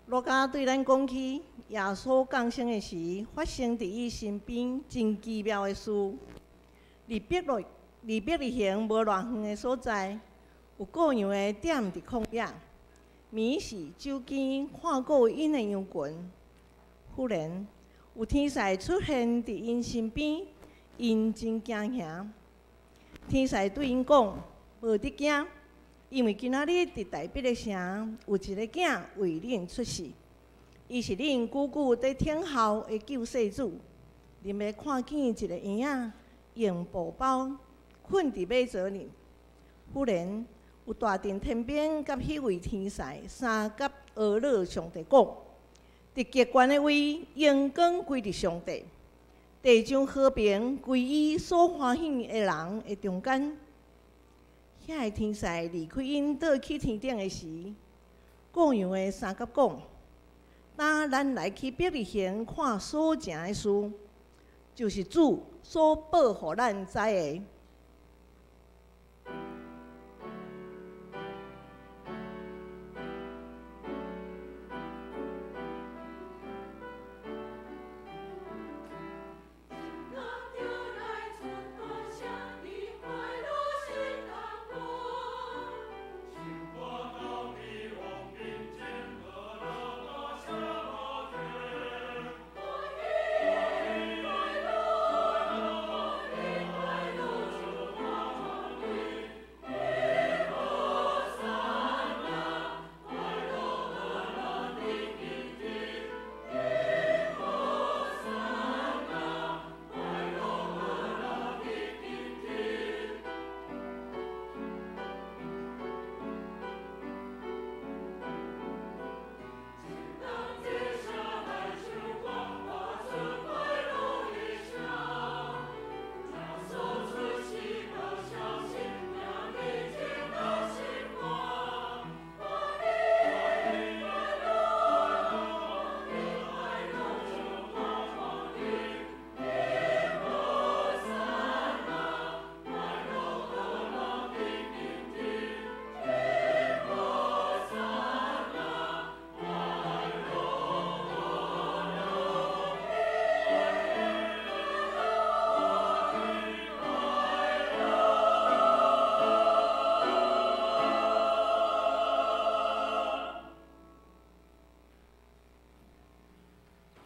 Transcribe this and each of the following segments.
路加對咱講起耶穌降生的時，發生佇伊身邊真奇妙的事。佇伯利恆無偌遠的所在，有顧羊的踮佇曠野，暝時守更看顧𪜶的羊群。忽然有天使出現佇𪜶身邊，𪜶真驚嚇。天使對𪜶講：無得驚，因為今仔日佇大衛的城有一个囝為恁出世，伊是恁久久佇等候的救世主。恁欲看見一个嬰仔用布包睏佇馬槽裡。忽然有大陣天兵佮彼位天使相佮呵咾上帝講：佇極懸的位，榮光歸佇上帝；地上和平歸伊所歡喜的人的中間。遐个天使離開𪜶倒去天頂的時，顧羊的相佮講：今咱來去伯利恆看所成的事，就是主所報予咱知的。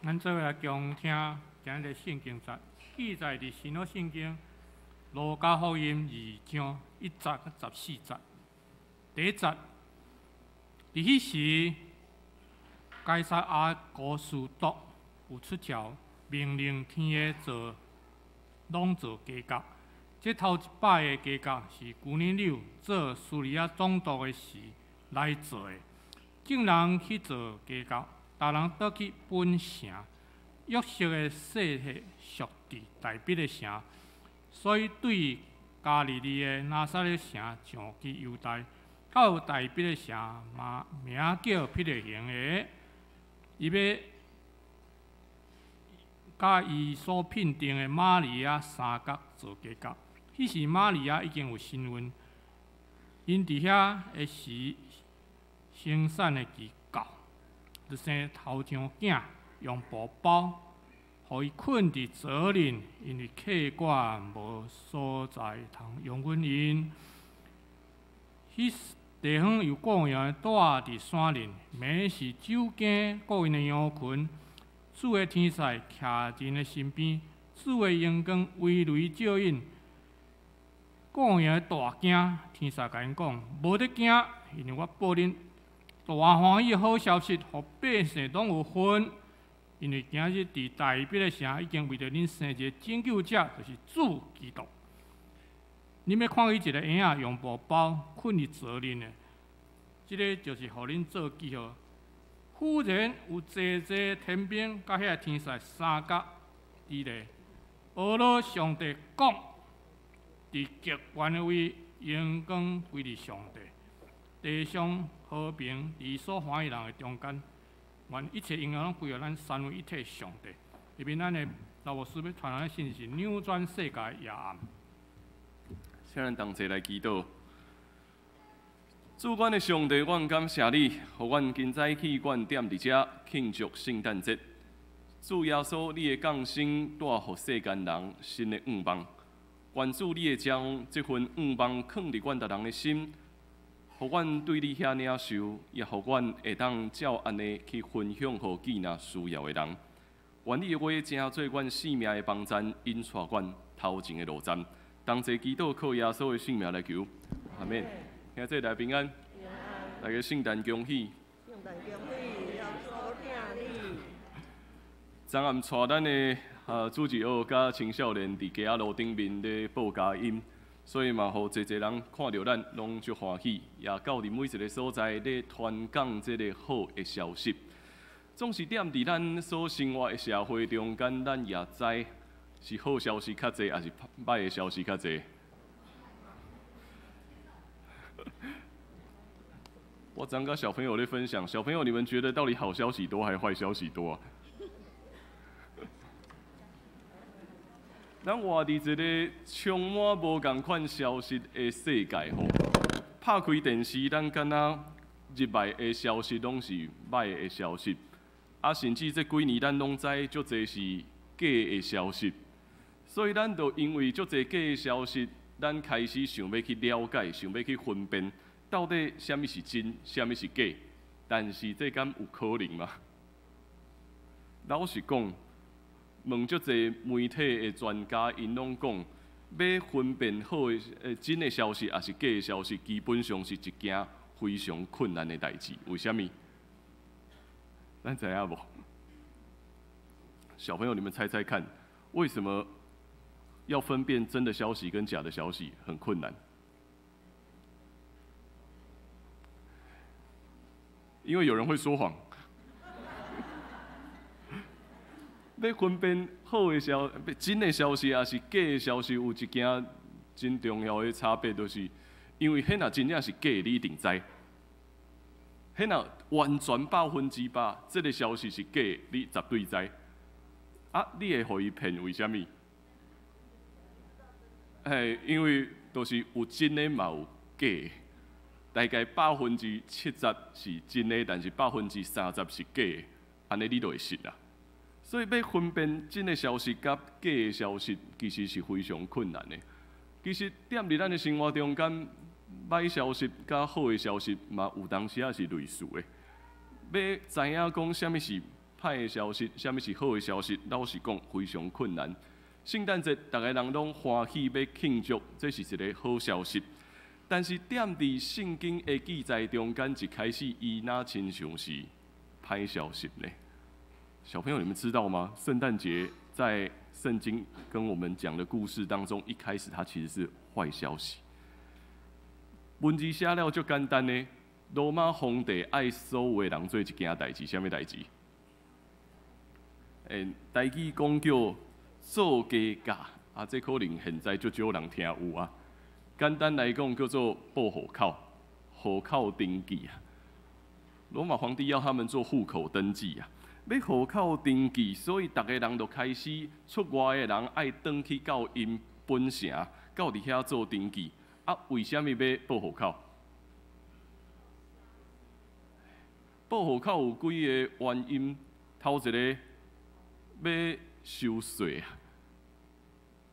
咱做伙來共聽今日的聖經節，記載佇新約聖經路加福音二章一節到十四節。第一節，佇彼時，該撒亞古斯都有出詔命令天下做攏做雞角。這頭一擺的雞角是居尼柳做敘利亞總督的時來做的。眾人去做雞角，逐人倒去本城。約瑟的世系屬佇大衛的城，所以對加利利的拿撒勒城上去猶大，到大衛的城嘛名叫伯利恆的，伊欲佮伊所聘定的瑪利亞相佮做家角。彼時瑪利亞已經有身孕，𪜶佇遐的時，生產的期到，就生頭上囝，用布包，予伊睏佇槽裡，因為客館無所在通容忍𪜶。彼地方有顧羊的住佇山裡，暝時守更顧𪜶的羊群。主的天使徛佇𪜶的身邊，主的榮光圍籬照𪜶。顧羊的大驚，天使共𪜶講：無得驚，因為我報恁大歡喜的好消息，予百姓攏有份。因為今日佇大衛的城已經為著恁生一个拯救者，就是主基督。恁欲看見一个嬰仔用布包睏佇槽裡的，這个就是予恁做記號。忽然有濟濟天兵佮彼个天使相佮佇咧，呵咾上帝講，佇極懸的位榮光歸佇上帝，地上和平佇所歡喜人的中間。願一切榮耀攏歸予咱三位一體上帝。下面咱的老牧師欲傳達的信息是扭轉世界夜暗。請咱同齊來祈禱。主，阮的上帝，阮感謝你，予阮今早起，阮踮佇遮慶祝聖誕節。主耶穌，你的降生帶予世間人新的願望。願主你會將這份願望囥佇阮逐人的心，予阮對你遐領受，也予阮會當照按呢去分享予見若需要的人。願你的話成做阮生命的幫贊，引帶阮頭前的路站。同齊祈禱，靠耶穌的聖名來求，阿們。兄弟來平安，大家聖誕恭喜。聖誕恭喜，耶穌疼你。昨暗帶咱的主日學佮青少年佇街仔路頂面咧報佳音，所以嘛，予濟濟人看著咱攏足歡喜，也到佇每一個所在咧傳講這个好的消息。總是踮佇咱所生活的社會中間，咱也知是好消息較濟，抑是歹的消息較濟。我昨佮小朋友咧分享，小朋友你們覺得到底好消息多還是壞消息多啊？咱活佇一個充滿無仝款消息的世界吼，拍開電視，咱敢若入來的消息攏是歹的消息，啊，甚至這幾年咱攏知足濟是假的消息，所以咱就因為足濟假的消息，咱開始想欲去了解，想欲去分辨，到底啥物是真，啥物是假？但是這敢有可能嗎？老實講，問足濟媒體的專家，𪜶攏講，欲分辨好的、真的消息，抑是假的消息，基本上是一件非常困難的代誌。為啥物？咱知影無？小朋友，你們猜猜看，為什麼要分辨真的消息跟假的消息很困難？因為有人會說謊。欲分辨好的消、真的消息，抑是假的消息，有一件真重要的差別，就是因為彼若真正是假的，你一定知。彼若完全100%，這个消息是假的，你絕對知。啊，你會予伊騙？為啥物？嘿，因為就是有真的嘛有假的，大概70%是真的，但是30%是假的，按呢你就會信啦。所以欲分辨真的消息佮假的消息，其實是非常困難的。其實踮佇咱的生活中間，歹消息佮好的消息嘛，有當時仔是類似的。欲知影講啥物是歹的消息，啥物是好的消息，老實講非常困難。聖誕節，逐个人攏歡喜欲慶祝，這是一个好消息。但是踮佇聖經的記載中間，一開始伊若親像是歹消息呢？小朋友，你們知道嗎？聖誕節在聖經跟我們講的故事當中，一開始它其實是壞消息。文字寫了足簡單呢，羅馬皇帝愛所有的人做一件代誌，啥物代誌？台語講叫做家教，啊，這可能現在足少人聽有啊。簡單來講，叫做報戶口、戶口登記啊。羅馬皇帝要他們做戶口登記啊。欲戶口登記，所以逐个人就開始出外的人愛轉去到𪜶本城，到佇遐做登記。啊，為啥物欲報戶口？報戶口有幾个原因，頭一个欲收稅啊。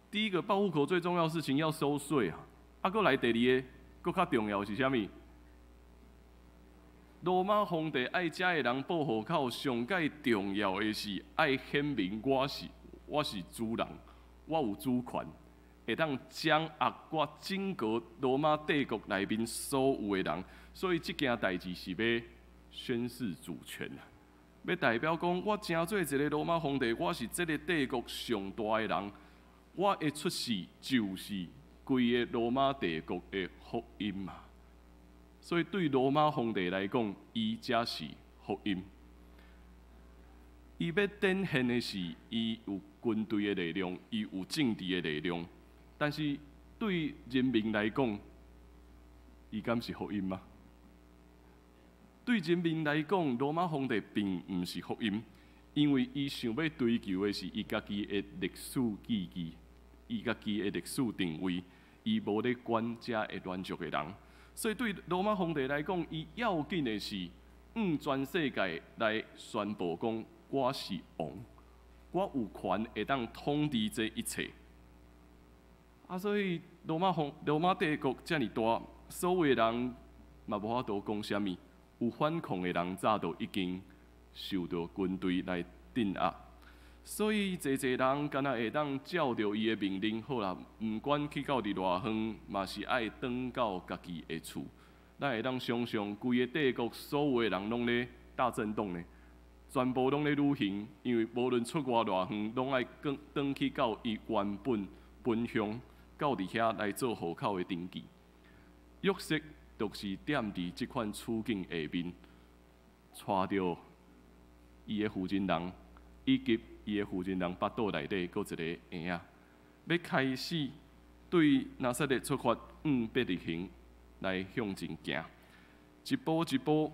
第一個報戶口最重要的事情要收稅啊。啊，閣來第二个，閣較重要是啥物？羅馬皇帝愛遮的人報戶口，上蓋重要的是愛顯明我是主人，我有主權，會當掌握我整個羅馬帝國內面所有的人。所以這件代誌是欲宣示主權啊，欲代表講我成做一个羅馬皇帝，我是這个帝國上大的人，我的出世就是規个羅馬帝國的福音嘛。所以對羅馬皇帝來講，伊才是福音。伊欲展現的是，伊有軍隊的力量，伊有政治的力量。但是對人民來講，伊敢是福音嗎？對人民來講，羅馬皇帝並毋是福音，因為伊想欲追求的是伊家己的歷史記憶，伊家己的歷史定位，伊無咧管遮的軟弱的人。所以對羅馬皇帝來講，伊要緊的是，向全世界來宣布講，我是王，我有權會當統治這一切。啊，所以羅馬帝國遮爾大，所有的人嘛無法度講啥物，有反抗的人早就已經受到軍隊來鎮壓。所以濟濟人敢若會當照著伊的命令，好啦，毋管去到佇偌遠，嘛是愛轉到家己的厝。咱會當想像規个帝國所有的人攏咧大震動呢，全部攏咧旅行，因為無論出外偌遠，攏愛轉轉去到伊原本本鄉，到佇遐來做戶口的登記。約瑟就是踮佇這款處境下面，帶著伊的婦人人，以及伊的婦人人腹肚內底閣一个嬰仔，欲開始對拿撒勒出發，往伯利恆來向前行，一步一步，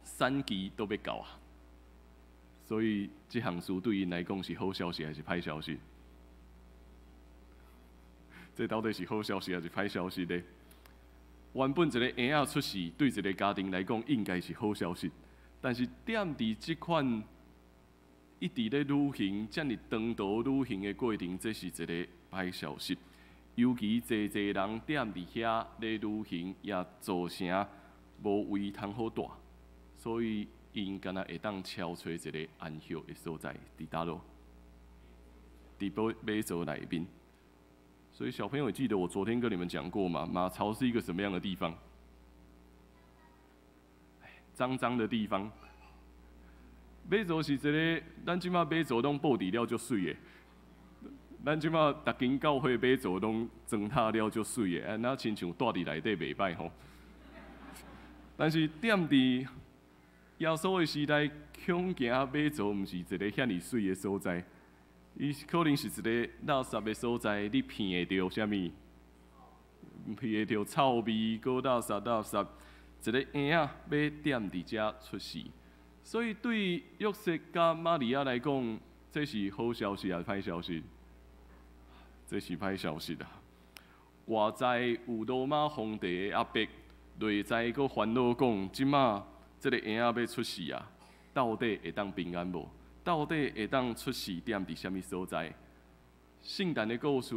產期都欲到啊！所以這項事對𪜶來講是好消息還是歹消息？這到底是好消息還是歹消息呢？原本一个嬰仔出世，對一个家庭來講應該是好消息，但是踮佇這款一直咧旅行，遮爾長途旅行的過程，這是一个歹消息。尤其濟濟人踮佇遐咧旅行，也造成無位通好蹛，所以𪜶敢若會當敲揣一个安歇的所在，佇佗落？佇馬槽內面。所以小朋友記得我昨天跟你們講過嗎？馬槽是一個什麼樣的地方？髒髒的地方。馬槽是一个，咱這馬馬槽攏布置了足媠的。咱這馬逐間教會馬槽攏裝呾了足媠的，啊，若親像蹛佇內底袂䆀吼。但是踮佇耶穌的時代，恐驚馬槽毋是一个遐爾媠的所在，伊可能是一个垃圾的所在，你鼻會著啥物？鼻會著臭味，閣垃圾垃圾，一个嬰仔欲踮佇遮出世。所以對約瑟佮瑪利亞來講，這是好消息還是歹消息？這是歹消息啊！外在有羅馬皇帝的壓迫，內在閣煩惱講，這馬這个嬰仔欲出世啊，到底會當平安無？到底會當出世踮佇啥物所在？聖誕的故事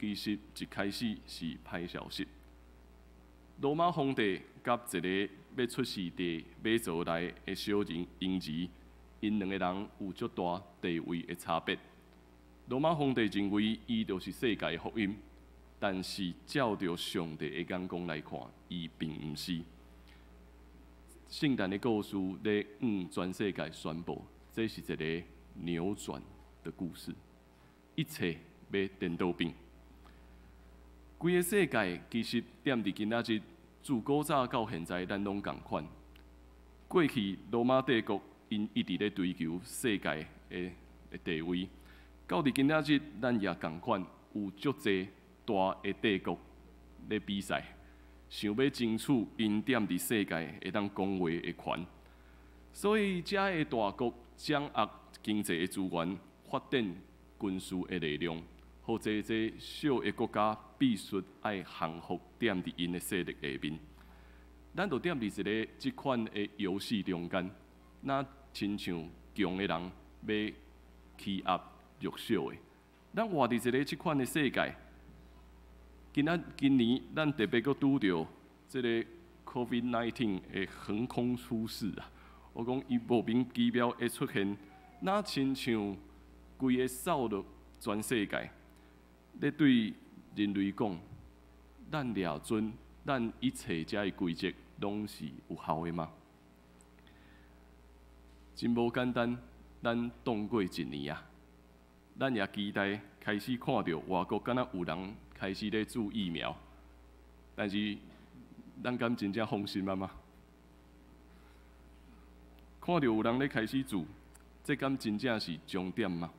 其實一開始是歹消息。羅馬皇帝佮一个欲出世佇馬槽內的小人嬰兒，𪜶兩个人有足大地位的差別。羅馬皇帝認為伊就是世界的福音，但是照著上帝的眼光來看，伊並毋是。聖誕的故事咧向全世界宣布，這是一个扭轉的故事，一切欲顛倒變。規个世界其實踮佇今仔日，自古早到現在，咱攏仝款。過去羅馬帝國𪜶一直咧追求世界的地位，到佇今仔日，咱也仝款有足濟大的帝國咧比賽，想欲爭取𪜶踮佇世界會當講話的權。所以，遮的大國掌握經濟的資源，發展軍事的力量，予濟濟小的國家必須愛降服踮佇𪜶的勢力下面。咱就踮佇一个這款的遊戲中間，若親像強的人欲欺壓弱小的。咱活佇一个這款的世界。今仔今年，咱特別閣拄著這个 COVID-19 的橫空出世啊！我講伊莫名其妙會出現，若親像規个掃落全世界，咧對人類講，咱掠準咱一切遮的規則攏是有效的嗎？真無簡單，咱擋過一年啊！咱也期待開始看著外國敢若有人開始咧注疫苗，但是咱敢真正放心啊嗎？看著有人咧開始注，這敢真正是終點嗎？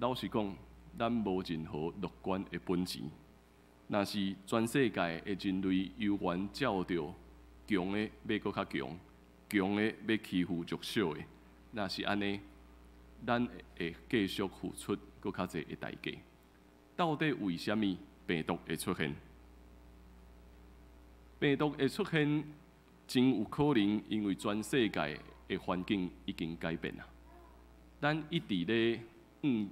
老實講，咱無任何樂觀的本錢。若是全世界的人類猶原照著強的欲閣較強，強的欲欺負弱小的，若是按呢，咱會繼續付出閣較濟的代價。到底為啥物病毒會出現？病毒會出現，真有可能因為全世界的環境已經改變啊。咱一直咧向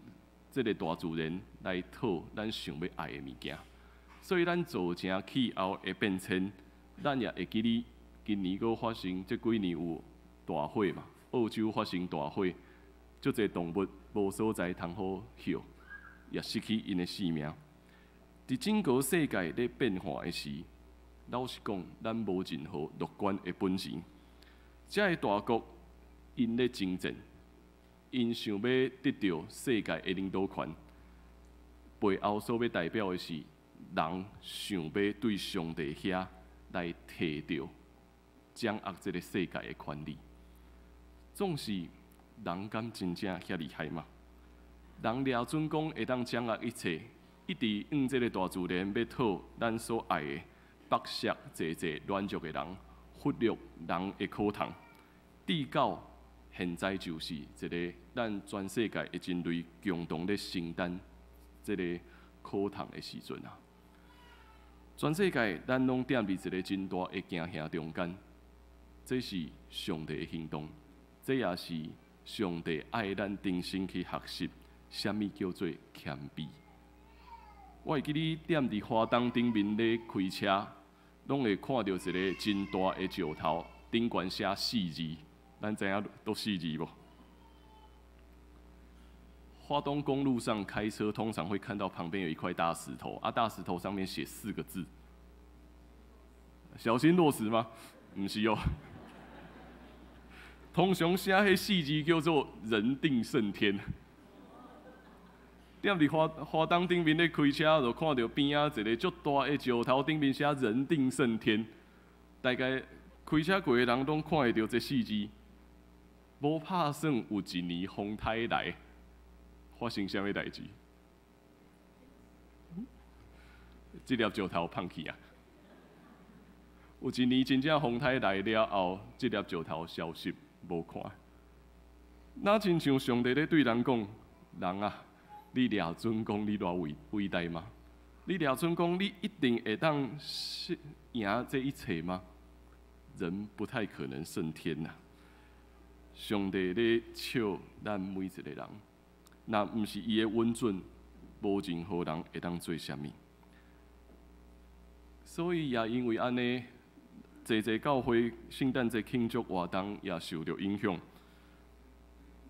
這个大自然來討咱想欲愛的物件，所以咱造成氣候的變遷，咱也會記得今年閣發生，這幾年有大火嘛，澳洲發生大火，足濟動物無所在通好歇，也失去𪜶的性命。佇整個世界咧變化的時，老實講，咱無任何樂觀的本錢。遮个大國𪜶咧征戰，𪜶想欲得著世界的領導權，背後所欲代表的是人想欲對上帝遐來提著掌握這个世界的權利。總是人敢真正遐厲害嗎？人掠準講會當掌握一切，一直向這个大自然欲討咱所愛的，剝削濟濟軟弱的人，忽略人的苦痛。直到現在就是一个咱全世界的人類共同咧承擔這个苦痛的時陣啊！全世界咱攏踮佇一个真大的驚嚇中間，這是上帝的行動，這也是上帝愛咱重新去學習，啥物叫做謙卑。我會記得踮佇花東頂面咧開車，攏會看著一个真大的石頭，頂懸寫四字，咱知影佗四字無？花東公路上開車，通常會看到旁邊有一塊大石頭，啊，大石頭上面寫四個字，小心落石嗎？毋是哦。通常寫彼四字叫做“人定勝天”。踮佇花花東頂面咧開車，就看著邊仔一个足大的石頭頂面寫“人定勝天”，大概開車過的人攏看會著這四字。無拍算有一年風颱來，發生啥物代誌？這粒石頭芳去啊！有一年真正風颱來了後，這粒石頭消失無看。若親像上帝咧對人講：人啊，你掠準講你偌偉偉大嗎？你掠準講你一定會當贏這一切嗎？人不太可能勝天吶。上帝咧笑咱每一个人，若毋是伊的允准，無任何人會當做啥物。所以也因為按呢，濟濟教會聖誕節慶祝活動也受著影響。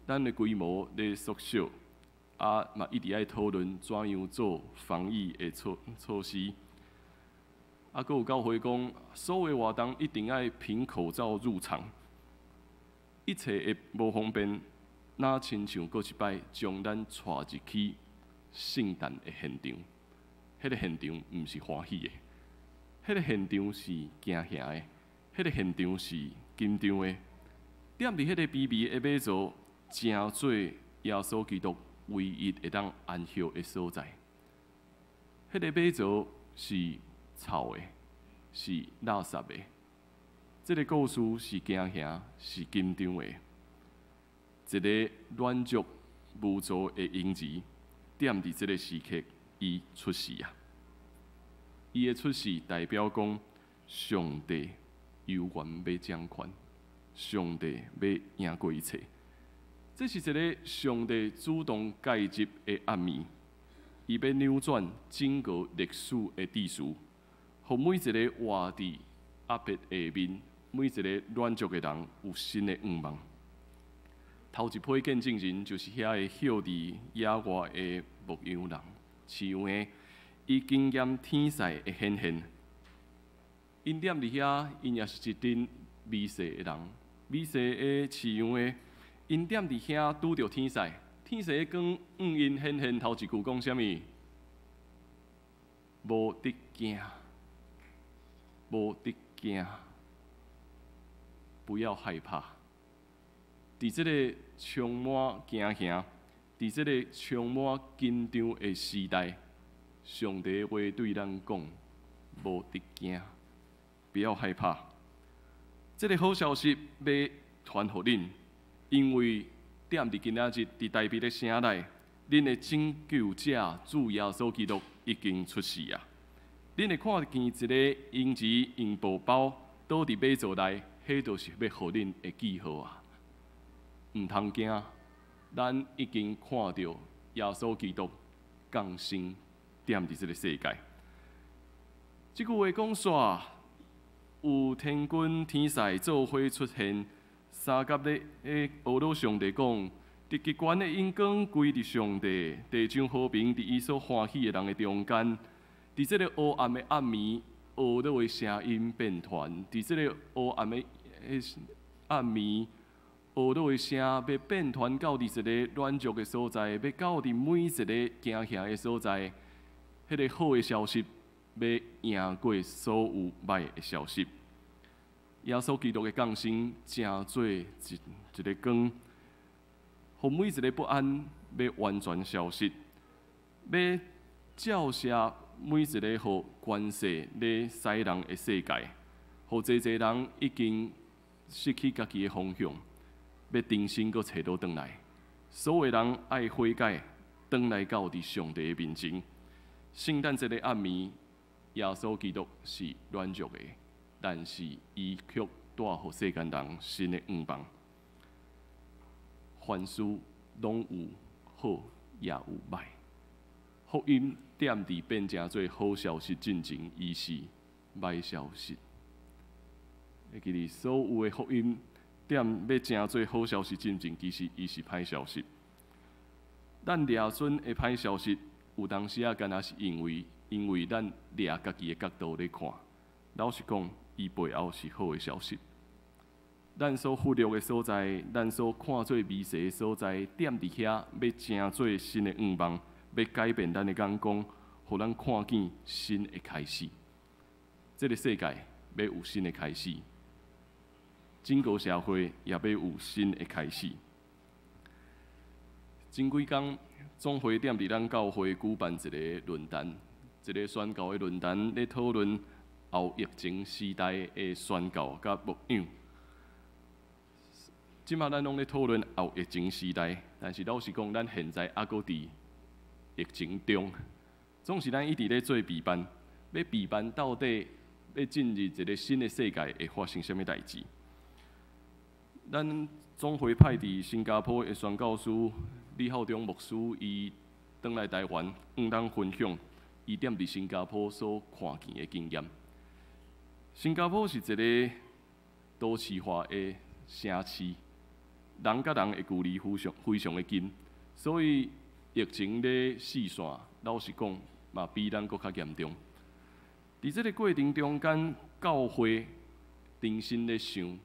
咱的規模咧縮小，啊嘛一直愛討論怎樣做防疫的措措施。啊，閣有教會講，所有活動一定愛憑口罩入場。一切的無方便，若親像閣一擺將咱帶入去聖誕的現場。彼个現場毋是歡喜的，彼个現場是驚嚇的，彼个現場是緊張的。踮佇彼个卑微的馬槽，成做耶穌基督唯一會當安歇的所在。彼个馬槽是臭的，是垃圾的。這个故事是驚嚇，是緊張的。一个軟弱無助的嬰兒，踮佇這个時刻，伊出世啊！伊的出世代表講，上帝猶原欲掌權，上帝欲贏過一切。這是一个上帝主動介入的暗暝，伊欲扭轉整個歷史的秩序，予每一个活佇壓迫下面，每一个軟弱的人有新的願望。頭一批見證人就是遐个歇佇野外的牧羊人，飼養的，伊經驗天使的顯現。𪜶踮佇遐，𪜶也是一陣微細的人，微細的飼養的，𪜶踮佇遐拄著天使，天使的光向𪜶顯現，頭一句講啥物？無得驚，無得驚，不要害怕。佇這个充滿驚嚇、佇這个充滿緊張的時代，上帝話對咱講：無得驚，不要害怕。這个好消息欲傳予恁，因為踮佇今仔日佇大衛的城內，恁的拯救者主耶穌基督已經出世啊！恁會看見一个嬰兒用布包倒佇馬槽內，彼就是欲予恁的記號啊！毋通驚，咱已經看著耶穌基督降生踮佇這个世界。這句話講煞，有天軍天使做伙出現，相佮咧呵咾上帝講：佇極懸的榮光歸佇上帝，地上和平佇伊所歡喜的人的中間。佇這个黑暗的暗暝，呵咾的聲音遍傳；佇這个黑暗的暗暝，呵咾的聲欲遍傳到佇一个軟弱的所在，欲到佇每一个驚嚇的所在。彼个好的消息，欲贏過所有歹的消息。耶穌基督的降生，成做一个光，予每一个不安欲完全消失，欲照射每一个予權勢咧使人的世界，予濟濟人已經失去家己的方向，欲重新閣揣倒轉來。所有人愛悔改，轉來到佇上帝的面前。聖誕節的暗暝，耶穌基督是軟弱的，但是伊卻帶予世間人新的願望。凡事攏有好，也有歹。福音踮佇變成做好消息進前，伊是歹消息。會記得所有的福音踮欲成做好消息進前，其實伊是歹消息。咱掠準的歹消息，有當時仔敢若是因為咱掠家己的角度咧看。老實講，伊背後是好的消息。咱所忽略的所在，咱所看做微細的所在，踮佇遐欲成做新的願望，欲改變咱的眼光，予咱看見新的開始。這个世界欲有新的開始，整個社會也欲有新的開始。前幾工總會踮佇咱教會舉辦一个論壇，一个宣教的論壇，咧討論後疫情時代的宣教佮牧養。這馬咱攏咧討論後疫情時代，但是老實講，咱現在猶閣佇疫情中，總是咱一直咧做備辦，欲備辦到底欲進入一个新的世界會發生啥物代誌。咱總會派佇新加坡的宣教師李孝忠牧師，伊轉來台灣，向咱分享伊踮佇新加坡所看見的經驗。新加坡是一个都市化的城市，人佮人的距離非常非常的近，所以疫情咧四散，老實講嘛比咱閣較嚴重。佇這个過程中間，教會重新咧想，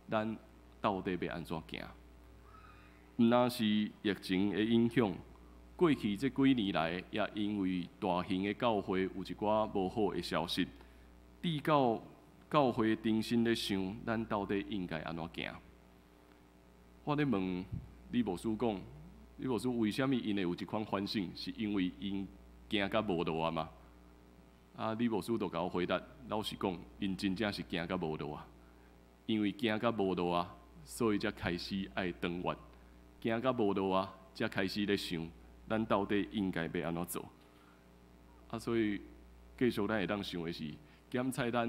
咱到底欲按怎行？毋但是疫情的影響，過去這幾年來，也因為大型的教會有一寡無好的消息，致到教會重新咧想，咱到底應該按怎行？我咧問李牧師講，李牧師為啥物𪜶會有這款反省？是因為𪜶驚甲無路啊嗎？啊，李牧師就共我回答，老實講，𪜶真正是驚甲無路啊！因為驚甲無路啊，所以才開始愛轉彎。驚甲無路啊，才開始咧想，咱到底應該欲按怎做？啊，所以繼續咱會當想的是，檢採咱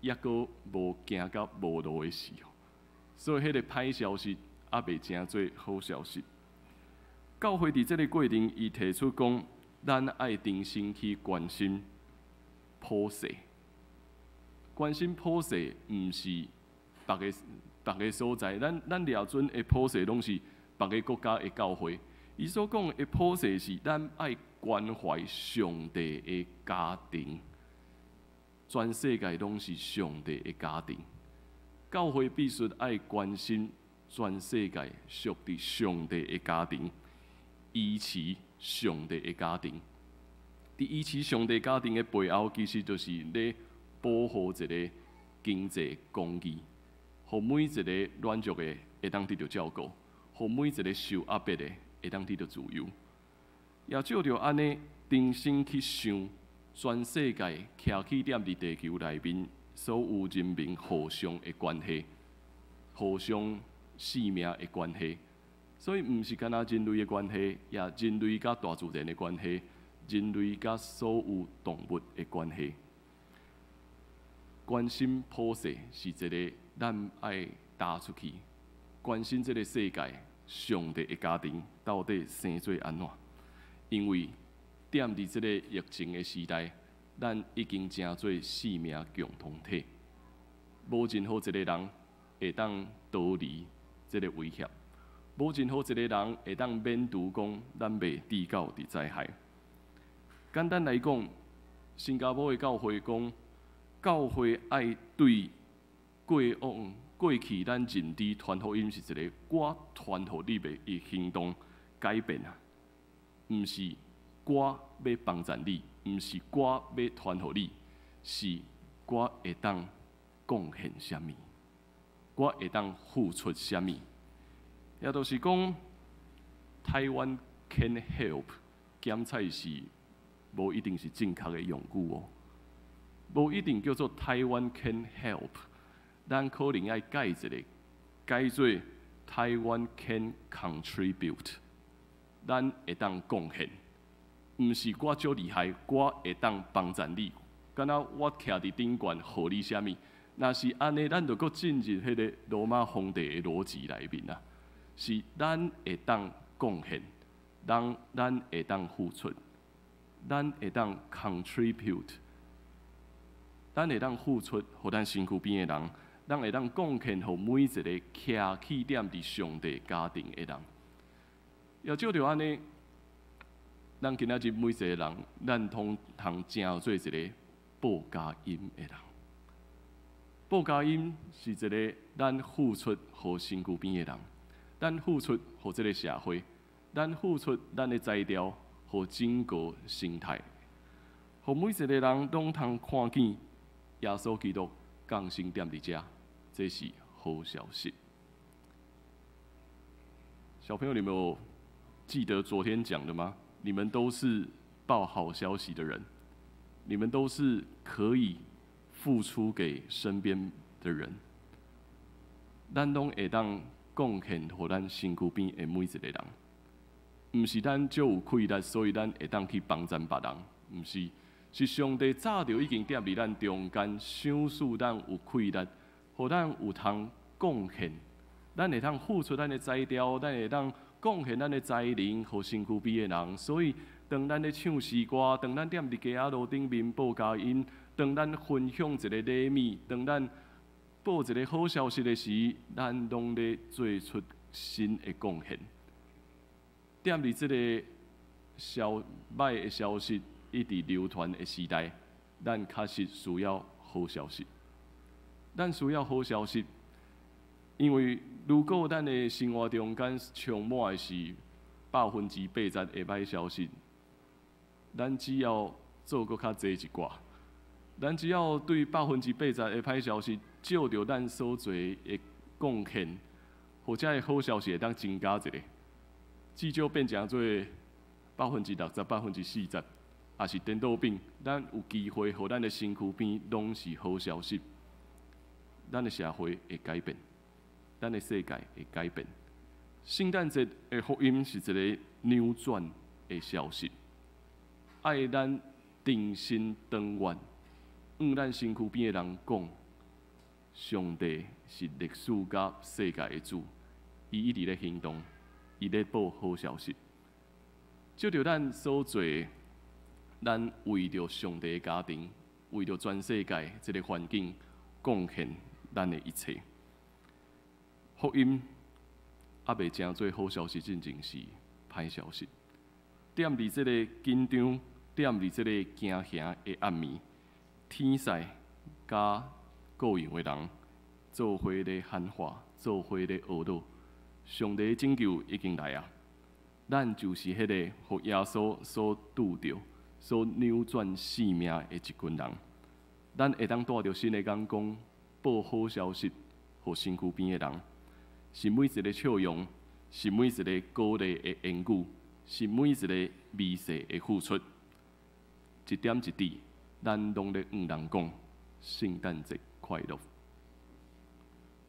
猶閣無驚甲無路的時候，所以彼个歹消息猶未成做好消息。教會佇這个過程，伊提出講，咱愛重新去關心普世，關心普世，毋是別个別个所在，咱掠準的普世攏是別个國家的教會。伊所講的普世是咱愛關懷上帝的家庭，全世界攏是上帝的家庭。教會必須愛關心全世界屬佇上帝的家庭，維持上帝的家庭。佇維持上帝家庭的背後，其實就是咧保護一个經濟公義，予每一個軟弱的會當得著照顧，予每一個受壓迫的會當得著自由。也藉著按呢，重新去想全世界徛起踮佇地球內面所有人民互相的關係，互相性命的關係。所以，毋是干焦人類的關係，也人類佮大自然的關係，人類佮所有動物的關係。關心普世是一個咱愛踏出去，關心這個世界，上帝的家庭到底生做按怎？因為踮佇這個疫情的時代，咱已經成做性命共同體，無任何一個人會當逃離這個威脅，無任何一個人會當免除講咱袂跌到佇災害。簡單來講，新加坡的教會講，教會愛對過往過去咱認知傳福音是一個我傳予你的一行動改變啊，毋是我欲幫贊你，毋是我欲傳予你，是我會當貢獻啥物，我會當付出啥物。也就是講，Taiwan can help，檢菜是無一定是正確的用語哦，無一定叫做 Taiwan can help，咱可能愛改一個，改做 Taiwan can contribute，咱會當貢獻，毋是我足厲害，我會當幫贊你，敢若我徛佇頂懸予你啥物？若是按呢，咱就閣進入彼個羅馬皇帝的邏輯內面啊，是咱會當貢獻，咱會當付出，咱會當 contribute，咱會當付出，予咱身軀邊的人，咱會當貢獻予每一個徛起踮佇上帝家庭的人。也照著按呢，咱今仔日每一個人，咱通通成做一個報佳音的人。報佳音是一個咱付出予身軀邊的人，咱付出予這個社會，咱付出咱的才調，予整個生態，予每一個人攏通看見耶穌基督降生踮佇遮，這是好消息。小朋友，你們有記得昨天講的嗎？你們都是報好消息的人，你們都是可以付出給身邊的人。咱攏會當貢獻予咱身軀邊的每一個人，毋是咱足有氣力，所以咱會當去幫贊別人，毋是，是上帝早就已經踮佇咱中間，賞賜咱有氣力，予咱有通貢獻，咱會當付出咱的才調，咱會當貢獻咱的才能，予身軀邊的人。所以，當咱咧唱詩歌，當咱踮佇街仔路頂面報佳音，當咱分享一個禮物，當咱報一個好消息的時，咱攏咧做出新的貢獻。踮佇這個消䆀的消息一直流傳的時代，咱確實需要好消息。咱需要好消息，因為如果咱的生活中間充滿的是80%的䆀消息，咱只要做閣較濟一寡，咱只要對80%的歹消息，照著咱所做的貢獻，或者的好消息會當增加一個，至少變成做60%、40%，抑是顛倒變，咱有機會予咱的身軀邊攏是好消息，咱的社會會改變，咱的世界會改變。聖誕節的福音是一個扭轉的消息，愛咱重新轉願，向咱身軀邊的人講，上帝是歷史佮世界的主，伊一直咧行動，伊咧報好消息。藉著咱所做的，咱為著上帝的家庭，為著全世界這個環境貢獻咱的一切。福音猶未成做好消息，進前是歹消息。踮佇這個緊張、踮佇這個驚嚇的暗暝，天使佮顧羊的人做伙咧喊話，做伙咧哀禱，上帝的拯救已經來啊！咱就是彼個予耶穌所拄著、所扭轉性命的一群人。咱會當帶著新的眼光，報好消息予身軀邊的人，是每一個笑容，是每一個鼓勵的言語，是每一個微細的付出，一點一滴，咱攏咧向人講聖誕節快樂。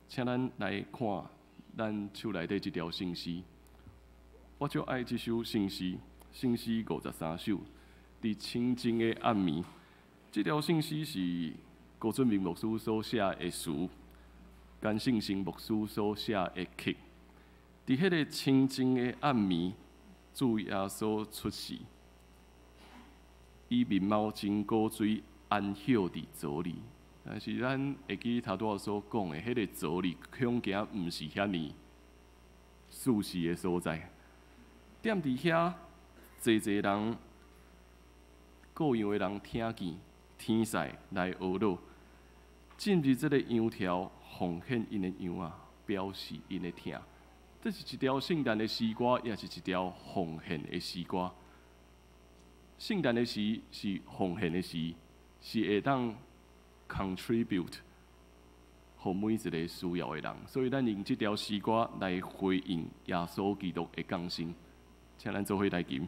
請咱來看咱手內底這條聖詩，我足愛這首聖詩，聖詩53首。佇清靜的暗暝，這條聖詩是高俊明牧師所寫的詞，甘信生牧師所寫的曲。佇彼个清靜的暗暝，主耶穌出世，伊面貌真古錐，安歇佇槽裡。但是咱會記頭拄仔所講的，彼个槽裡恐驚毋是遐爾舒適的所在。踮佇遐，濟濟人各樣的人聽見天使來呵咾，進入這个羊槽，奉獻𪜶的羊仔，表示𪜶的疼。這是一條聖誕的詩歌，也是一條奉獻的詩歌。聖誕的時是奉獻的時，是會當 contribute 予每一个需要的人。所以，咱用這條詩歌來回應耶穌基督的降生。請咱做伙來吟。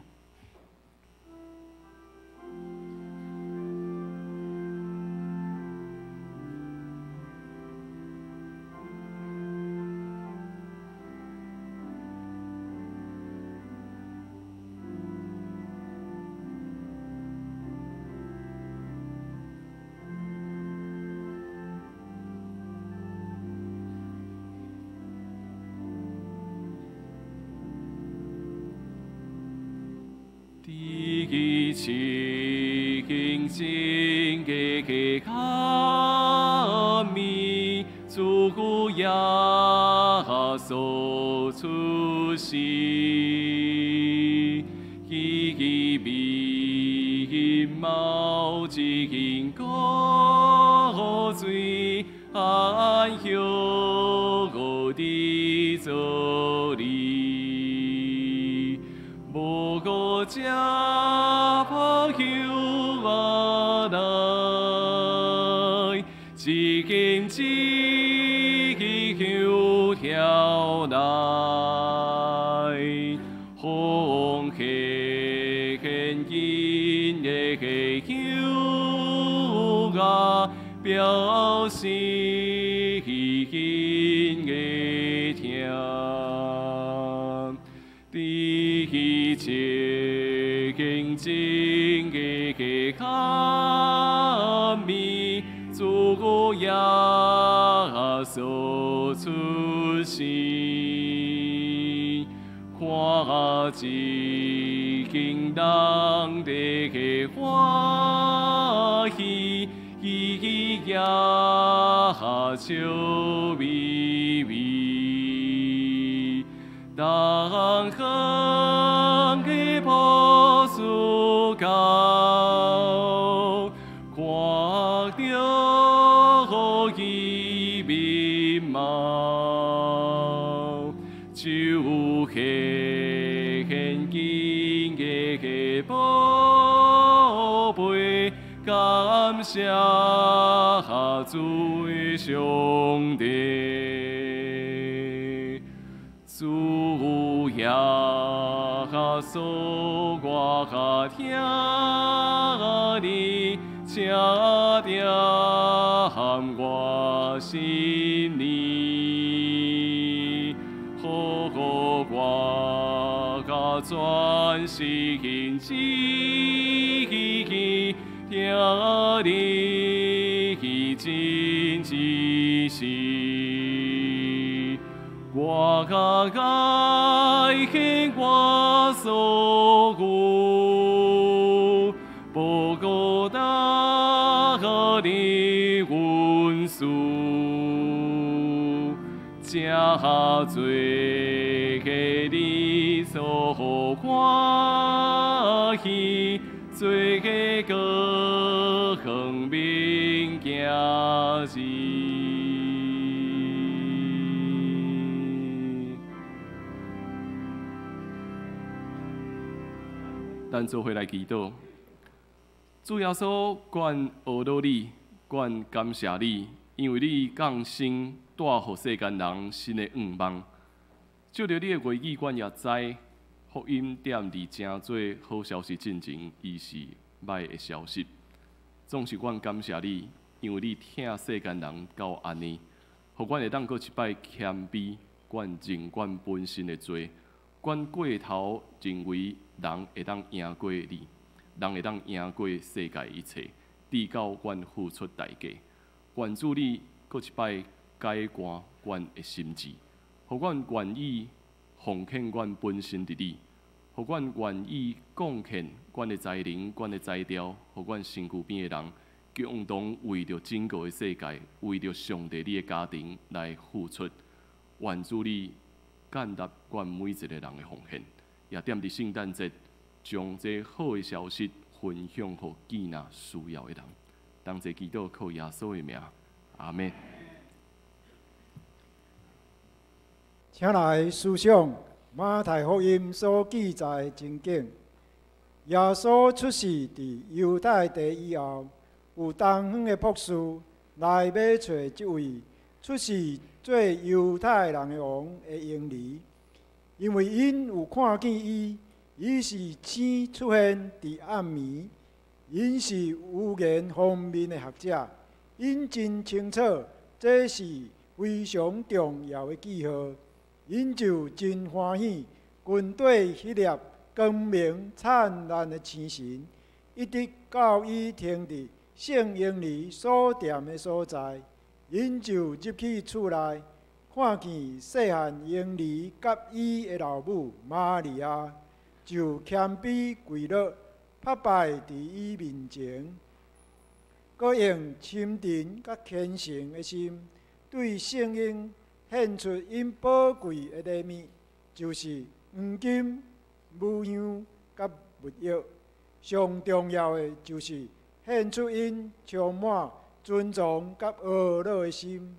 佇清靜的暗暝，主耶穌出世，伊面貌真古錐，安歇佇槽裡，無顧食破香仔來，一根一支香條來，奉獻𪜶的香仔，表示𪜶的疼。佇清靜的暗暝，主耶穌出世，看一群人伫歡喜，伊也笑眯眯。東方的博士到，看著伊面貌，就獻𪜶的寶貝，感謝主上帝。主耶穌，我疼你，請踮我心裡，予我專心致意聽你真指示。我較愛獻我所有，無孤單你恩賜，這做你所歡喜，做光明行兒。咱做伙來祈禱，主耶穌，阮呵咾你，阮感謝你，因為你降生帶予世間人新的願望。借著你的話語，阮也知福音踮佇成做好消息進前，伊是歹的消息。總是阮感謝你，因為你疼世間人到按呢，予阮會當閣一擺謙卑，阮認阮本身的罪，阮過頭認為人會當贏過你，人會當贏過世界一切，直到阮付出代價。願主你閣一擺改觀阮的心志，予阮願意奉獻阮本身佇你，予阮願意貢獻阮的才能、阮的才調，予阮身軀邊的人，共同為著整個的世界，為著上帝你的家庭來付出。願主你建立阮每一個人的奉獻，也踮佇聖誕節將這好的消息分享予見若需要的人。當這祈禱靠耶穌的名，阿們。請來思想馬太福音所記載的情景。耶穌出世佇猶太地以後，有東方的博士來欲揣這位出世做猶太人的王的嬰兒，因為𪜶有看見伊，伊是星出現佇暗暝，𪜶是預言方面的學者，𪜶真清楚這是非常重要的記號。𪜶就真歡喜，跟綴彼粒光明燦爛的星辰，一直到伊停佇聖嬰兒所踮的所在，𪜶就入去厝內，看見細漢嬰兒佮伊的老母瑪利亞，就謙卑跪落，拍拜佇伊面前，閣用深沉佮虔誠的心，對聖嬰獻出𪜶寶貴的禮物，就是黃金、乳香佮沒藥。上重要的就是獻出𪜶充滿尊崇佮懊惱的心。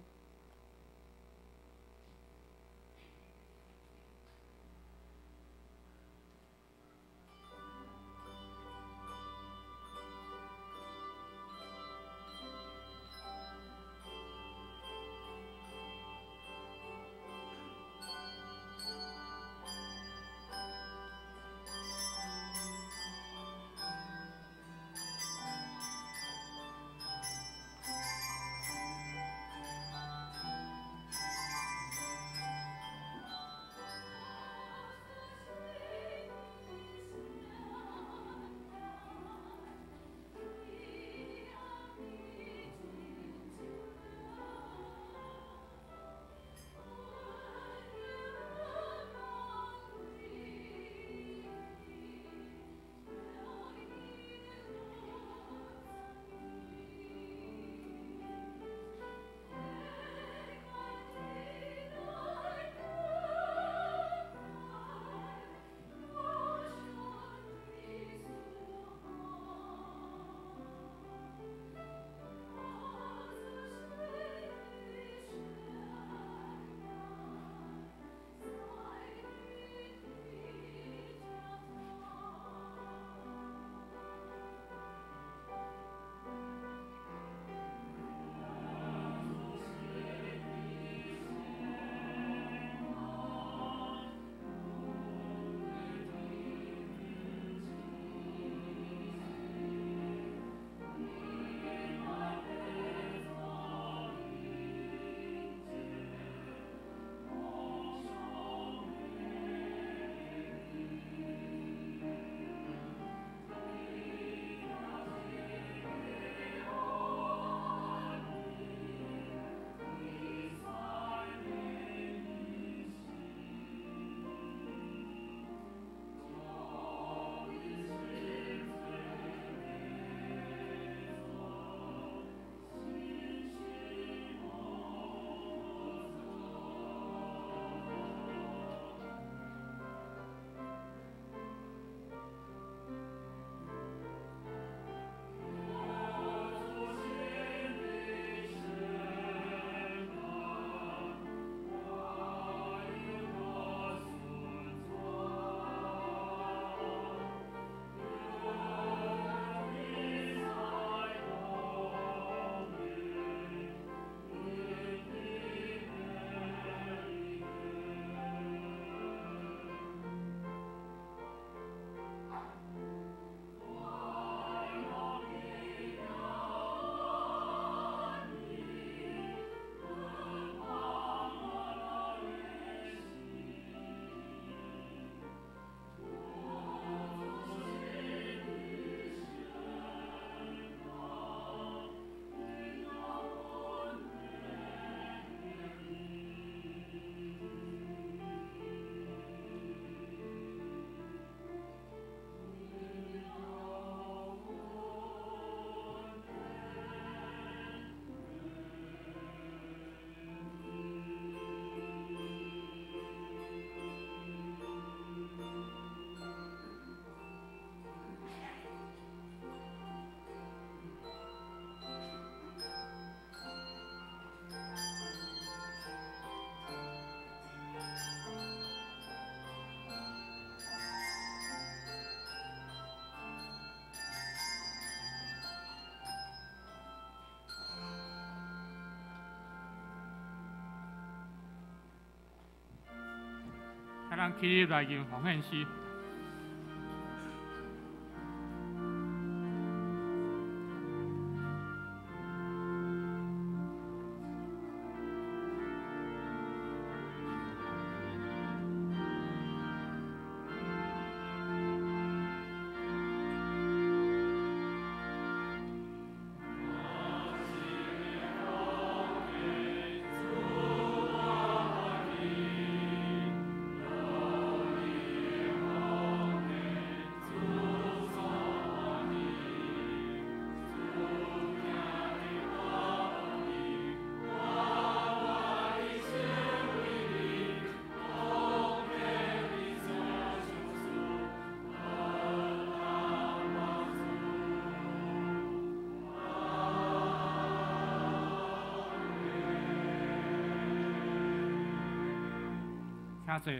咱起立來吟奉獻詩。請坐。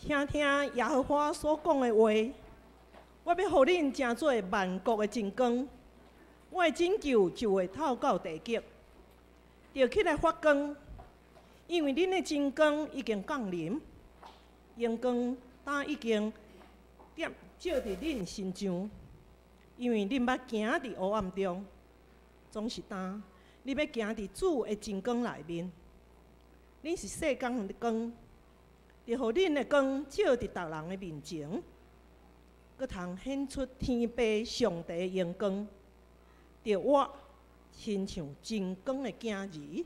請聽耶和華所講的話，我欲予恁成做萬國的真光，我的拯救就會透到地極，著起來發光，因為恁的真光已經降臨，榮光早已經點照佇恁身上，因為恁捌行佇黑暗中，總是當你欲行佇主的真光內面，恁是世間的光。著予恁的光照佇逐人的面前，閣通顯出天父上帝的榮光。著我親像真光的囝兒。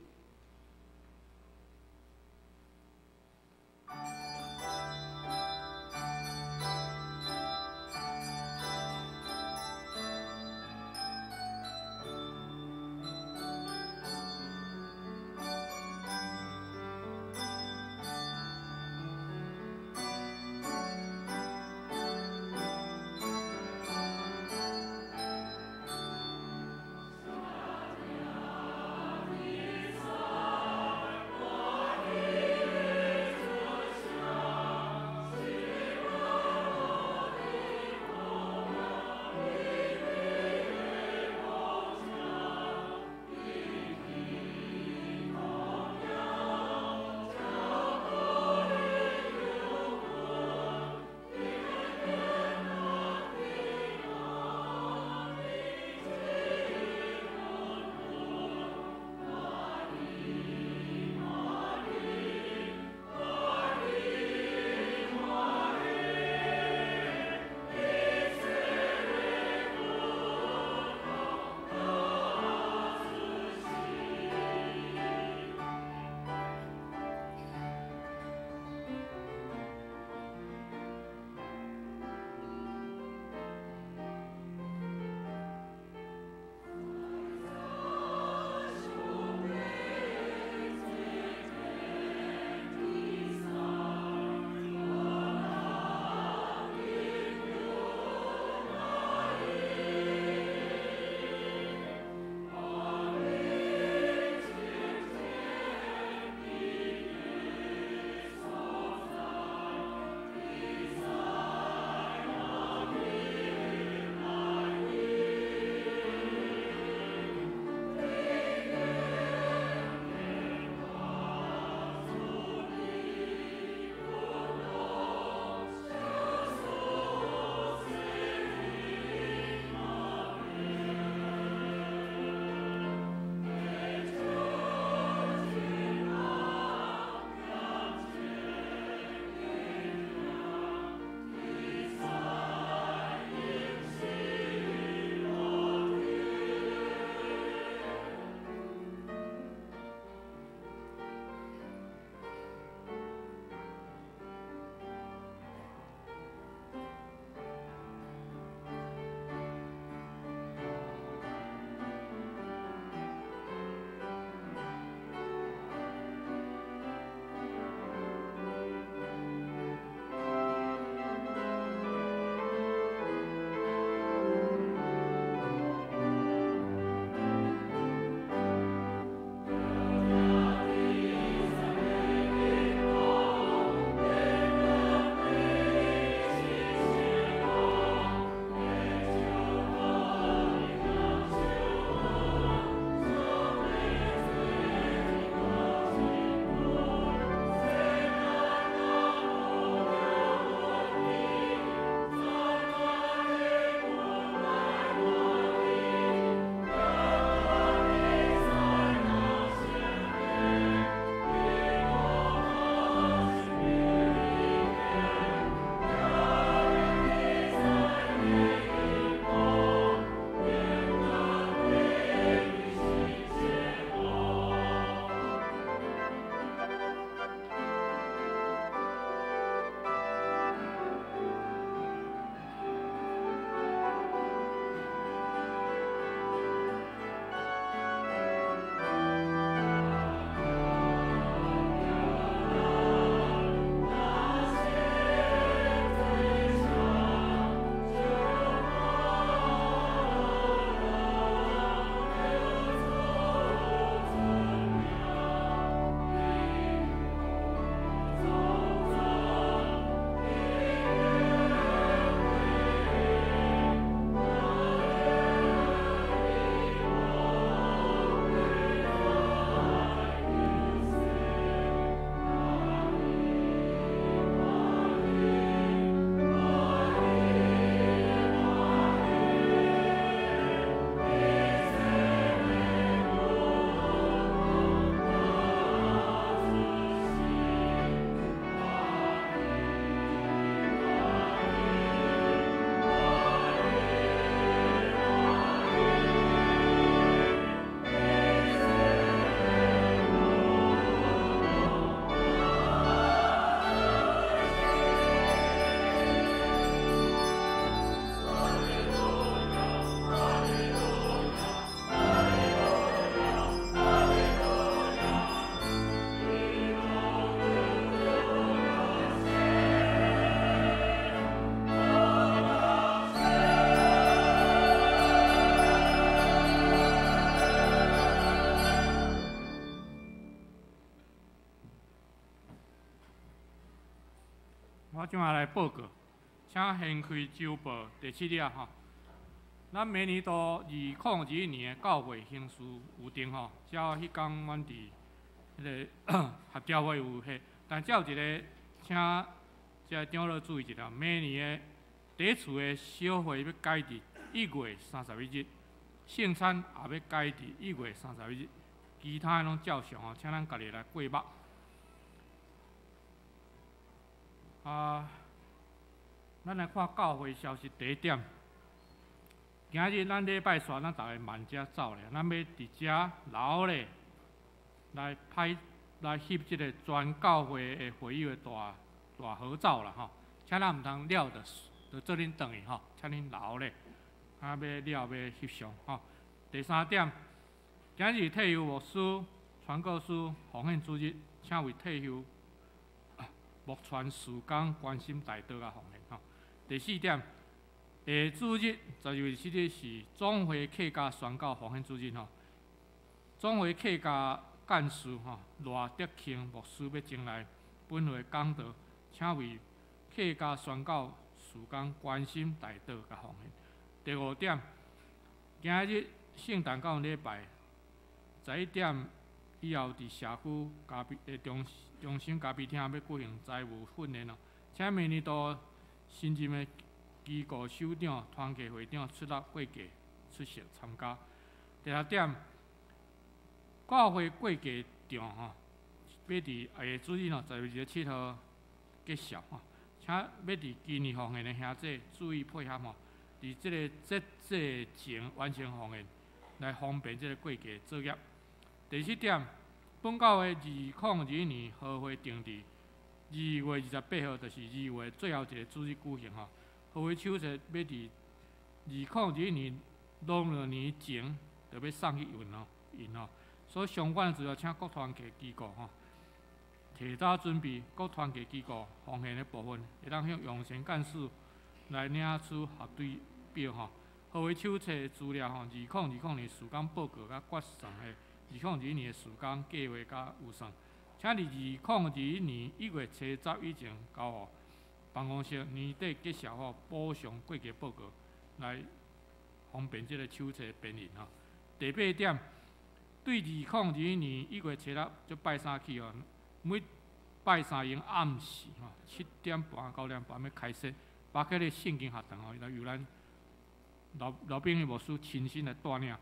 我這馬來報告，請掀開週報第七頁吼。咱明年度2021年的教會行事有定吼，照彼工阮佇彼个協調會有彼，但這有一个，請這个長老注意一下，明年的第一次的小會欲改佇1月31日，聖餐也欲改佇一月三十一日，其他的攏照常吼，請咱家己來過目。啊，咱來看教會消息第一點。今日咱禮拜煞，咱逐个慢遮走咧，咱欲佇遮留咧，來拍來翕這个全教會的會友的大大合照啦吼。請咱毋通了就就做恁轉去吼，請恁留咧，啊，欲了欲翕相吼。第三點，今日退休牧師、傳教士奉獻主日，請為退休牧傳事工關心代禱佮奉獻吼。第四點，下主日12月7日是總會客家宣教奉獻主日吼。總會客家幹事吼賴德慶牧師欲前來本會講道，請為客家宣教事工關心代禱佮奉獻。第五點，今日聖誕感恩禮拜11點以後，佇社區咖啡的中中心咖啡廳欲舉行財務訓練哦，請明年度新任的機構首長、團契會長出納會計出席參加。第六點，教會會計帳吼，欲佇下主日吼，12月27號結束吼，請欲佇今年奉獻的兄弟注意配合吼，佇這个節制前完成奉獻，來方便這个會計作業。第七點，本教會2021年和會定佇2月28號，就是二月最後一个主日舉行吼。和會手冊欲佇2021年農曆年前就欲送去印哦，印哦。所以相關的資料，請各團契機構吼提早準備，各團契機構奉獻的部分，會當向楊賢幹事來領取核對表吼。和會手冊資料吼，2020年事工報告佮決算的2021年的事工計劃佮預算，請佇2021年1月初十以前交予辦公室，年底結束後補償會計報告，來方便這个手冊編印吼。第八點，對2021年1月初六這拜三起哦，每拜三用暗時吼7點半9點半欲開設，包括咧聖經學堂吼，來由咱劉劉炳宇牧師親身來帶領。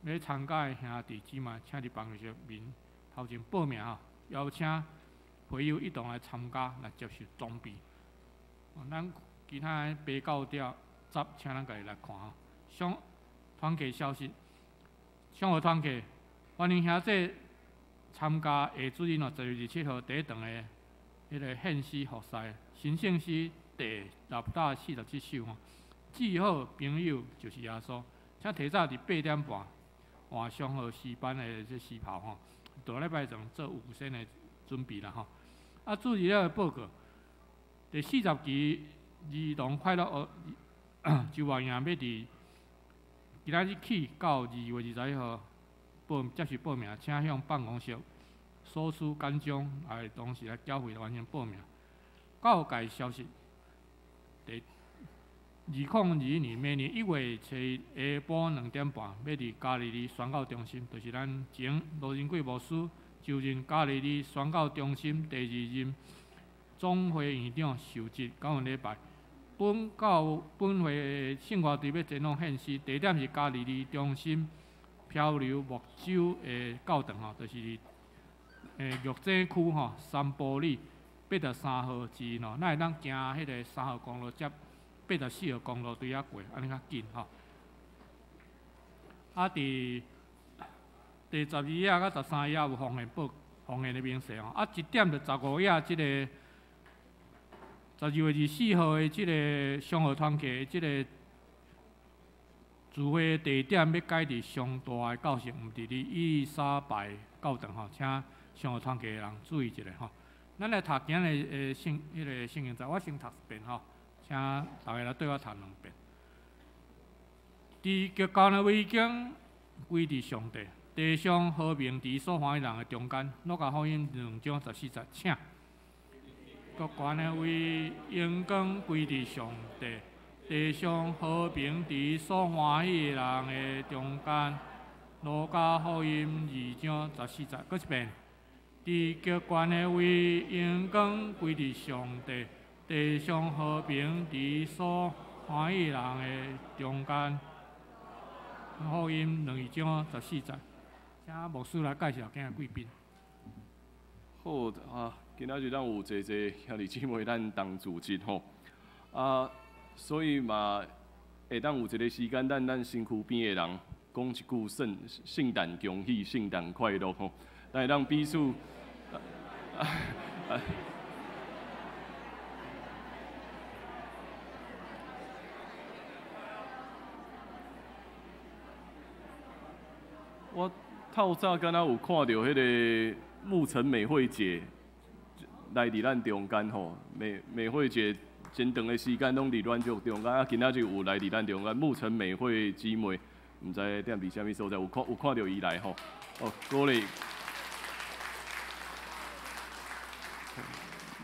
欲參加的兄弟姊妹，請佇辦公室面頭前報名吼，邀請會友一同來參加，來接受裝備。咱其他的八九點十，請咱家己來看吼。上團契消息，上號團契歡迎兄弟參加下主日哦，12月27號第一堂的彼个獻詩服侍，神聖詩第647首吼。至好朋友就是耶穌，請提早佇8點半換上好詩班的這詩袍吼，大禮拜前做預先的準備啦吼。啊，主日的報告，第40期兒童快樂學周末營欲佇今仔日起到2月21號報接受報名，請向辦公室索取簡章，來同時來繳費完成報名。教界消息，第2021年明年1月7日下晡2點半，欲佇加利利宣教中心，就是咱前羅仁貴牧師就任加利利宣教中心第二任總會院長受職感恩禮拜。本教本會聖歌隊欲前往獻詩，地點是加利利中心漂流木舟的教堂吼，就是佇玉井區吼三埔里83號之吼，咱會當行彼个3號公路接84號公路對遐過，按呢較緊吼。啊，佇第12頁佮13頁有奉獻報奉獻的明細吼。啊，1點就15頁，這个12月24號的這个雙和團契這个聚會地點欲改佇上大的教室，毋佇咧伊麗莎白教堂吼，請雙和團契的人注意一下吼。咱來讀今日的聖彼个聖經節，我先讀一遍吼，請逐家來綴我讀兩遍。佇極高的威榮歸佇上帝，地上和平佇所歡喜人的中間。路加福音2章14節，請。極懸的位，榮光歸佇上帝；地上和平佇所歡喜的人的中間。路加福音二章十四節，閣一遍。佇極懸的位，榮光歸佇上帝；地上和平佇所歡喜人的中間。福音兩章十四節，請牧師來介紹今日貴賓。好啊，今仔日咱有濟濟兄弟姊妹咱同主日吼，啊，所以嘛會當有一個時間，咱咱身軀邊的人講一句聖聖誕恭喜、聖誕快樂吼，咱會當彼此。啊我透早敢若有看著彼个木城美惠姐來佇咱中間吼，美美惠姐真長的時間攏佇軟足中間，啊，今仔日有來佇咱中間。木城美惠姊妹，毋知踮佇啥物所在，有看有看著伊來吼，哦，鼓勵。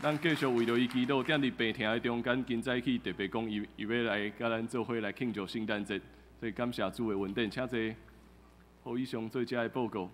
咱繼續為著伊祈禱，踮佇病疼的中間，今早起特別講伊伊欲來佮咱做伙來慶祝聖誕節，所以感謝主的恩典，請坐。好，以上做這个報告。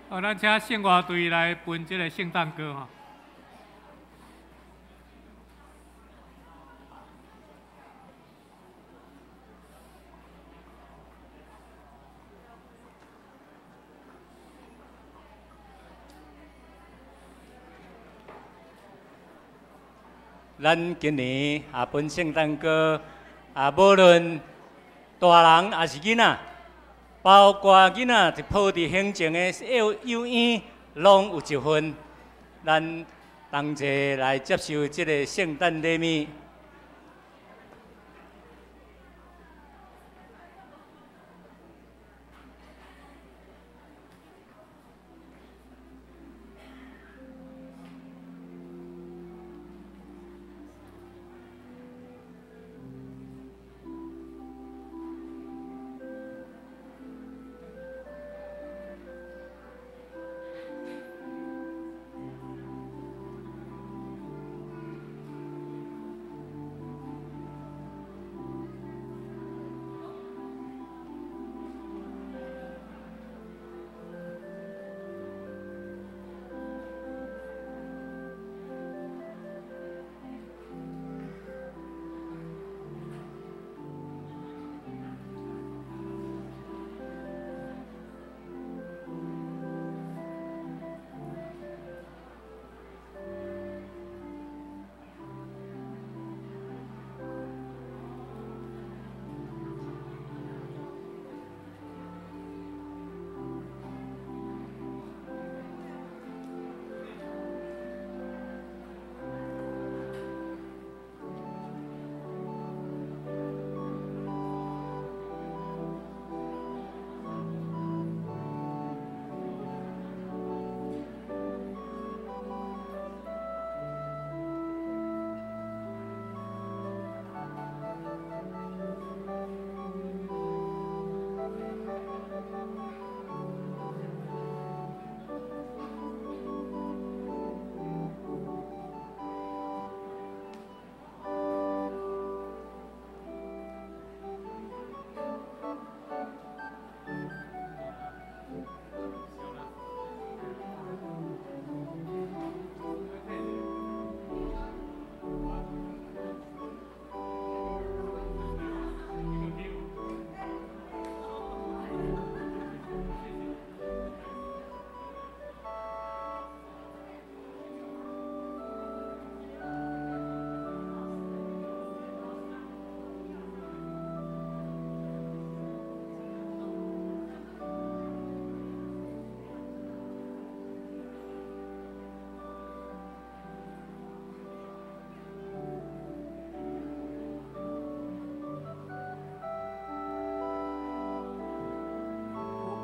哦，咱請聖樂隊來分這个聖誕歌吼。咱今年也分聖誕歌，啊，無論大人抑是囡仔，包括囡仔就抱佇胸前的幼幼嬰，攏有一份。咱同齊來接受這个聖誕禮物。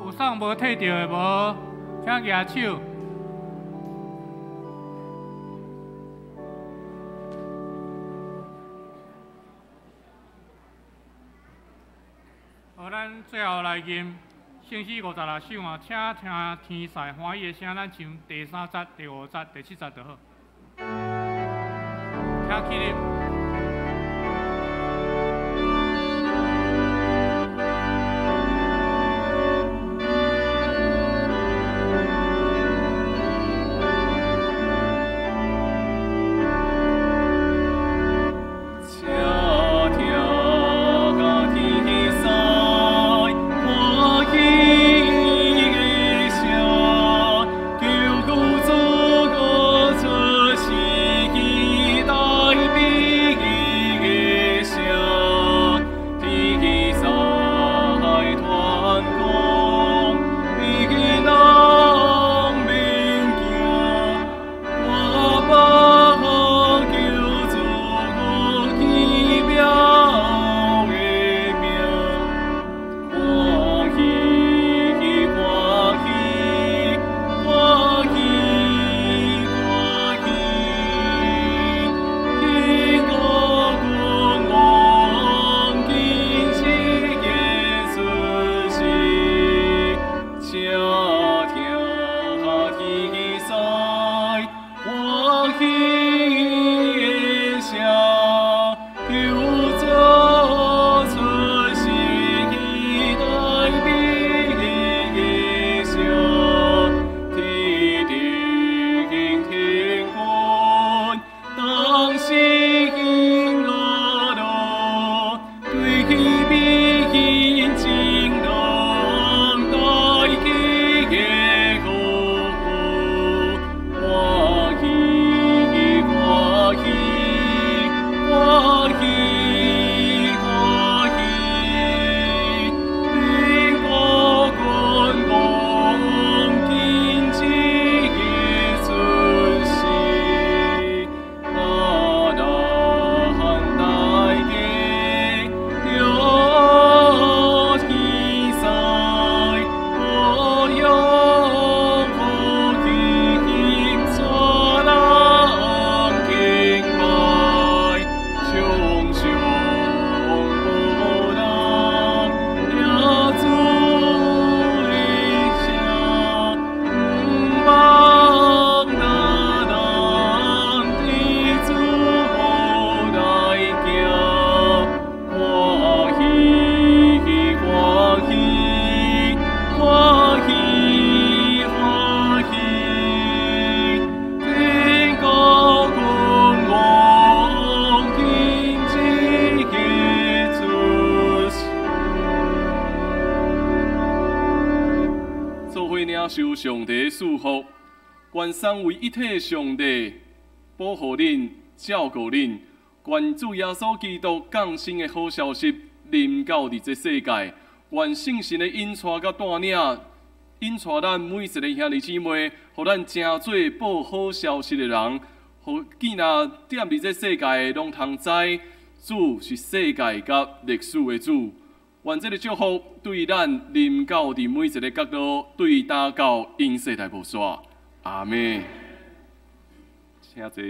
有送無提著的無？請舉手。好，咱最後來吟聖詩56首啊，請聽天使歡喜的聲，咱唱第三節、第五節、第七節就好。請起立。受上帝祝福，愿三位一体上帝保护恁、照顾恁，愿主耶稣基督降生的好消息临到伫这世界，愿圣神的引带佮带领，引带咱每一个兄弟姊妹，予咱成做报好消息的人，予见若踮伫这世界拢通知，主是世界佮历史的主。愿这个祝福对咱临到伫每一个角落，对打到永世代无煞。阿们。请坐。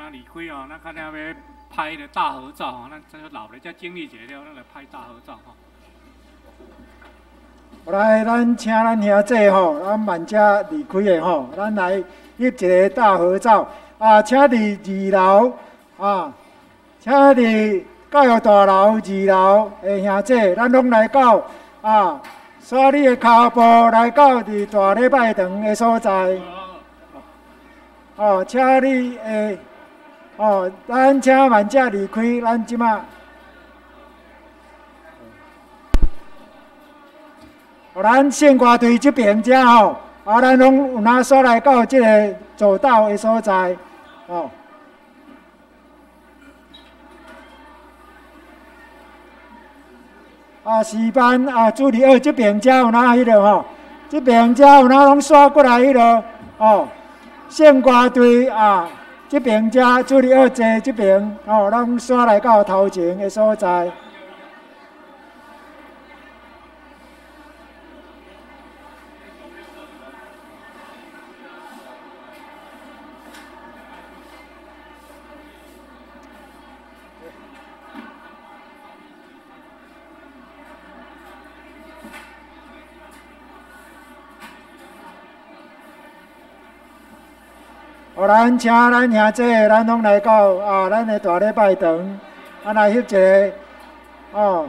咱離開哦，咱較了欲拍彼个大合照吼，咱這留咧遮整理一下了，咱來拍大合照吼。來，咱請咱兄弟吼，咱慢遮離開的吼，咱來翕一个大合照。啊，請佇二樓啊，請佇教育大樓二樓的兄弟，咱攏來到啊，煞你的跤步來到佇大禮拜堂的所在。哦，請你的哦，咱請慢遮離開，咱這馬。咱聖歌隊這邊遮吼，啊，咱攏有哪煞來到這个走道的所在，哦。啊，詩班啊，主日學這邊遮有哪彼个吼？這邊遮有哪攏煞過來彼个哦？聖歌隊啊，這邊遮主日學坐這邊哦，攏煞來到頭前的所在。哦，咱請咱兄弟，咱攏來到啊，咱的大禮拜堂，啊來翕一个哦，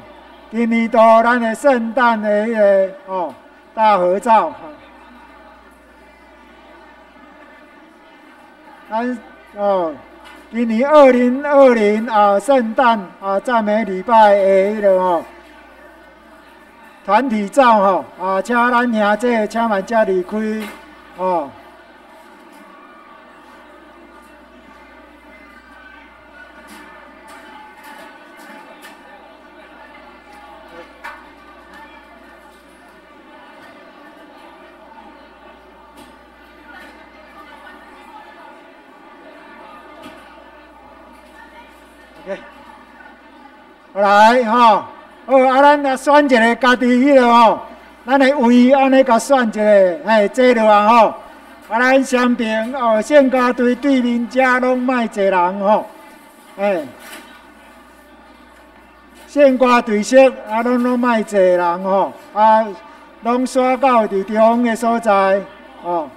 今年度咱的聖誕的彼个哦大合照。咱哦，今年2020啊聖誕啊讚美禮拜的彼个吼團體照吼啊，請咱兄弟請慢遮離開哦。來吼，好啊！咱來選一个家己彼个吼，咱的位按呢共選一个，嘿，坐落來吼。啊，咱雙邊哦，聖歌隊對面遮攏莫坐人吼，嘿，聖歌隊室啊，攏莫坐人吼，啊，攏煞到佇中央的所在，哦。